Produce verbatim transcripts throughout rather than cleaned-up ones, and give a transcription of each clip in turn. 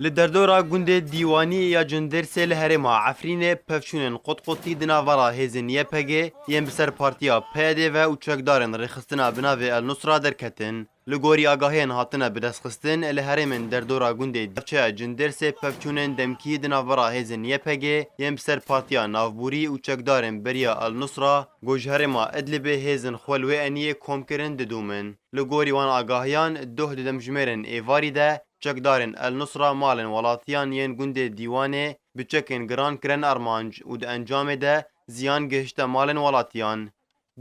Li derdora gundê Dîwanî ya Cindêrsê li herêma Efrînê pevçûnên qutqutî di navbera hêzên Y P G yên bi ser partiya P Y D ve û çekdarên rêxistina bi navê El Nusra derketin. Li gorî agahiyên hatine bidestxistin, li herêmên derdora gundê navçeya Cindêrsê pevçûnên demkî di navbera hêzên Y P G yên bi ser partiya navborî û çekdarên beriya El Nusra ku ji herêma Idlibê hêzên xwe li wê eniyê kom kirin didûmin. Li gorî wan agahiyan, doh di demjimêrên êvarî de çekdarên El Nusra malên welatiyan yên gundê Dîwanê bi çekên giran kirin armanc û di encamê de ziyan gihişte malên welatiyan.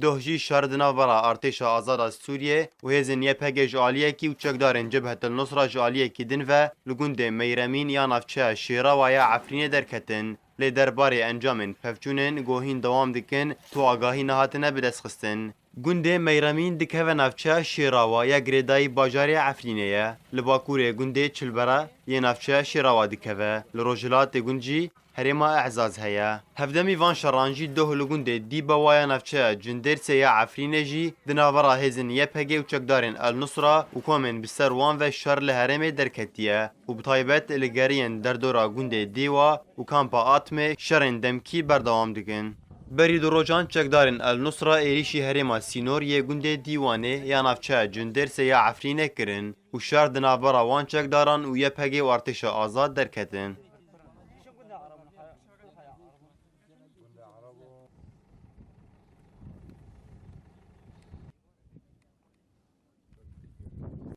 Doh jî şer di navbera Artêşa Azada Sûriyê û hêzên Y P G ji aliyekî û çekdarên Cebhet El Nusra ji aliyekî din ve li gundê Meyremîn ya navçeya Şêrawa ya Efrînê derketin. Lê derbarê encamên pevçûnên ku hîn dewam dikin, tu agahî nehatine bidestxistin. Gundê Meyremîn dikeve navçeya Şêrawa ya girêdayî bajarê Efrînê ye. Li bakurê gundê Çilbera yê navçeya Şêrawa dikeve. Li rojhilatê gund jî herêma E'zaz heye. Hevdemî van şeran jî doh li gundê Dîbewa ya navçeya Cindêrsê ya Efrînê jî di navbera hêzên Y P G û çekdarên El Nusra û komên bi ser wan ve şer li herêmê derketiye û bi taybet li geriyên derdora gundê Dêwa û kampa Atmê şerên demkî berdewam dikin. Berî du rojan çekdarên El Nusra êrîşî herêma sînor yê gundê Dîwanê ya navçeya Cindêrsê ya Efrînê kirin û şer di navbera wan çekdaran û Y P G û Artêşa Azad derketin.